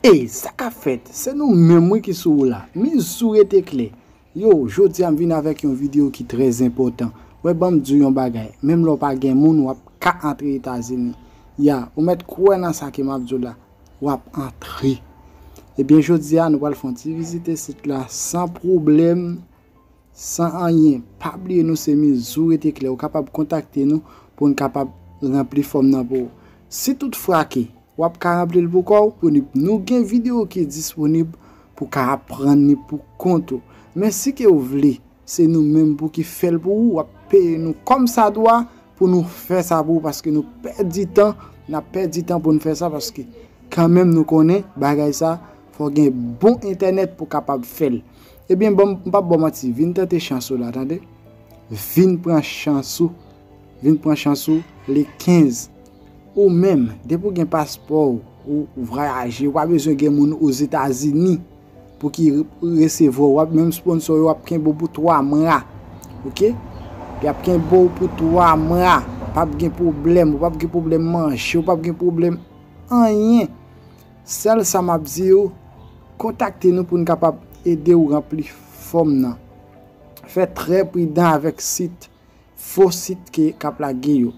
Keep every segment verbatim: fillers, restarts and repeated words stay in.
Ey, sa k ap fèt? Se nou menm wi ki sou ou la. Miz ou rete klè. Yo, jodi a m vin avèk yon videyo ki trè enpòtan. Wè, ban m di w yon bagay. Menm lè w pa gen moun, w ap ka antre Etazini. Ya, ou mèt kwè nan sa ke m ap di w la. W ap antre. Ebyen, jodi a, nou pral fè yon ti vizite sit la san pwoblèm, san anyen. Pa bliye nou se Miz ou rete klè. Ou kapab kontakte nou pou n kapab ranpli fòm nan pou ou. Si tout fwa ke w ap ka ranpli l pou kò w, disponib. Nou gen videyo ki disponib pou w ka aprann li pou kont ou. Men si ke w vle, se nou menm pou ki fè l pou ou, w ap peye nou kòm sa dwa pou nou fè sa pou ou, paske nou pèdi tan, n ap pèdi tan pou n fè sa, paske kanmenm nou konnen bagay sa, fò gen bon entènèt pou kapab fè l. Ebyen, bon, m p ap ba w manti, vin tante chans ou la, tande. Vin pran chans ou. Vin pran chans ou le kenz. Ou menm, depi w gen paspò w, ou vwayaje, ou pa bezwen gen moun Ozetazini pou ki re-, resevwa w. W ap, menm sponsò yo ap kenbe w pou twa mwa. Oke? Y ap kenbe w pou twa mwa. P ap gen pwoblèm. Ou p ap gen pwoblèm manje. Ou p ap gen pwoblèm anyen. Sèl sa m ap di w, kontakte nou pou n kapab ede w ranpli fòm nan. Fè trè pridan avèk sit, fo sit ke k ap lage yo.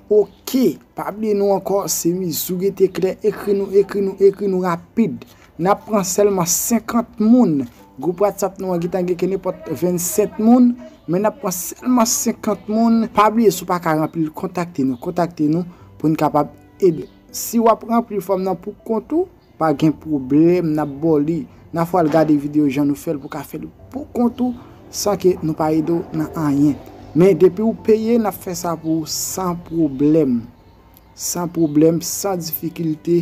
Oke, pa bliye nou ankò, se Miz ou rete klè, ekri nou, ekri nou, ekri nou rapid. N ap pran sèlman senkant moun. Gwoup WhatsApp nou an gentan gen ke nenpòt vennsèt moun, men n ap pran sèlman senkant moun. Pa bliye, si w pa ka ranpli l, kontakte nou, kontakte nou pou n kapab ede. Si w ap ranpli fòm nan pou kont ou, pa gen pwoblèm, n ap ba w li. N a fè w al gade videyo jan nou fè l pou w ka fè l pou kont ou san ke nou pa ede w nan anyen. Men depi w peye, n ap fè sa pou ou san pwoblèm. San pwoblèm, san difikilte,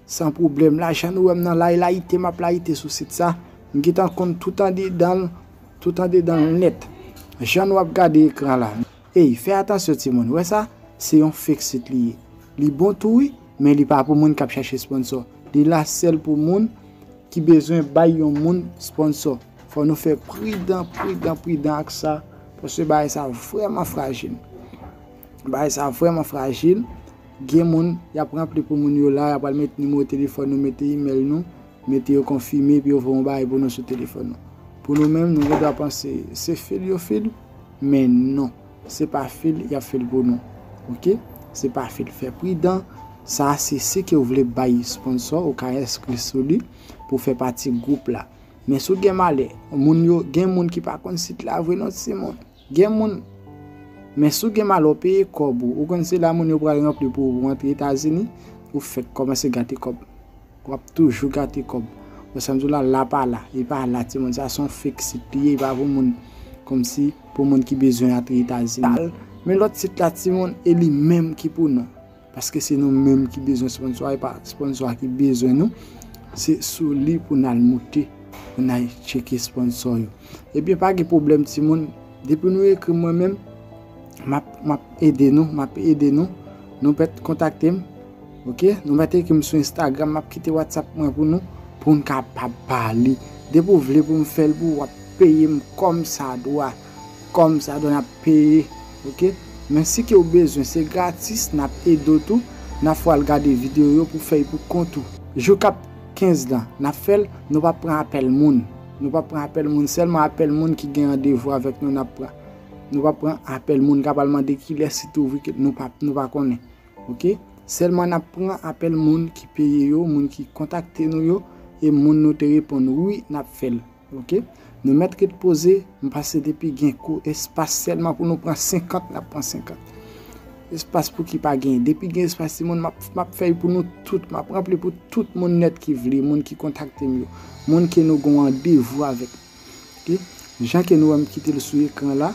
san pwoblèm. La, jan nou wè m nan lay, layite m ap layite sou sit sa. M gentan konn tout andedan l, tout andedan l nèt. Jan nou ap gade ekran la. Ey, fè atansyon timoun, wè sa? Se yon fake sit li ye. Li bon tou wi, men li pa pou moun k ap chache sponsò. Li la sèl pou moun ki bezwen bay yon moun sponsò. Fò nou fè pridan, pridan, pridan ak sa, paske bagay sa vrèman frajil. Bagay sa vrèman frajil. Gen moun, y ap ranpli pou moun yo la, y ap al met nimewo telefòn nou, mete imèl nou, mete yo konfime, epi yo voye yon bagay pou nou sou telefòn nou. Pou nou menm, nou gen dwa panse se fil yo fil, men non, se pa fil y ap fil pou nou. Oke? Se pa fil. Fè pridan. Sa se si ke w vle bay sponsò, ou ka enskri sou li pou fè pati gwoup la. Men si w gen malè, moun yo, gen moun ki pa konn sit la vre non, timoun. Gen moun, men si w gen malè, w peye kòb ou. Ou konn se la moun yo pral ranpli pou ou, pou w antre Etazini, ou fèk kòmanse gate kòb. W ap toujou gate kòb. Bon, sa m di w la, la pa la. Li pa la, timoun. Sa se yon fake sit li ye, li pa pou moun, kòmsi, pou moun ki bezwen antre Etazini. Men lòt sit la, timoun, e li menm ki pou nou. Paske se nou menm ki bezwen sponsò a, e pa sponsò a ki bezwen nou. Se sou li pou n al moute, pou n al tcheke sponsò yo. Ebyen, pa gen pwoblèm, timoun. Depi nou ekri m mwen menm, m ap, m ap ede nou, m ap ede nou. Nou pèt kontakte m, oke? Nou mèt ekri m sou Instagram, m ap kite WhatsApp mwen pou nou, pou n kapab pale. Depi w vle pou m fè l pou ou, w ap peye m kòm sa dwa. Kòm sa dwa n ap peye, oke? Men si ke w bezwen, se gratis, n ap ede w tou, n ap fè w al gade videyo yo pou fè l pou kont ou. Jou k ap kenz lan, n ap fè l, nou p ap pran apèl moun. Nou p ap pran apèl moun, sèlman apèl moun ki gen randevou avèk nou, n ap pran. Nou p ap pran apèl moun k ap al mande kilès ki t ouvri, ke nou pa, nou pa konnen. Oke? Sèlman n ap pran apèl moun ki peye yo, moun ki kontakte nou yo, e moun nou te reponn wi, n ap fè l. Oke? Nou mèt ret poze, m pase depi gen kou espas sèlman pou nou pran senkant, n ap pran senkant. Espas pou ki pa genyen. Depi gen espas, timoun, m ap, m ap fè l pou nou tout, m ap ranpli pou tout moun nèt ki vle, moun ki kontakte m yo, moun ke nou gen randevou avèk. Oke? Jan ke nou wè m kite l sou ekran la.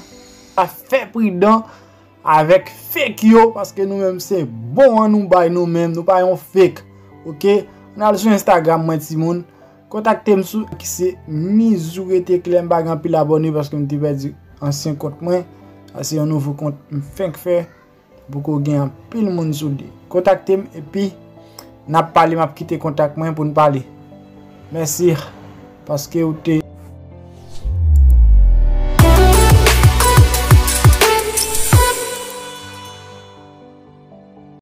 Pa fè pridan avèk fake yo, paske nou menm se bon an nou bay nou menm, nou pa yon fake. Oke? Ann al sou Instagram mwen, timoun. Kontakte m sou ki se Miz ou rete klè, m pa gen anpil abòne paske m te pèdi ansyen kont mwen. Sa se yon nouvo kont m fenk fè. Poko gen anpil moun sou li. Kontakte m epi n ap pale, m ap kite kontak mwen pou n pale. Mèsi paske ou te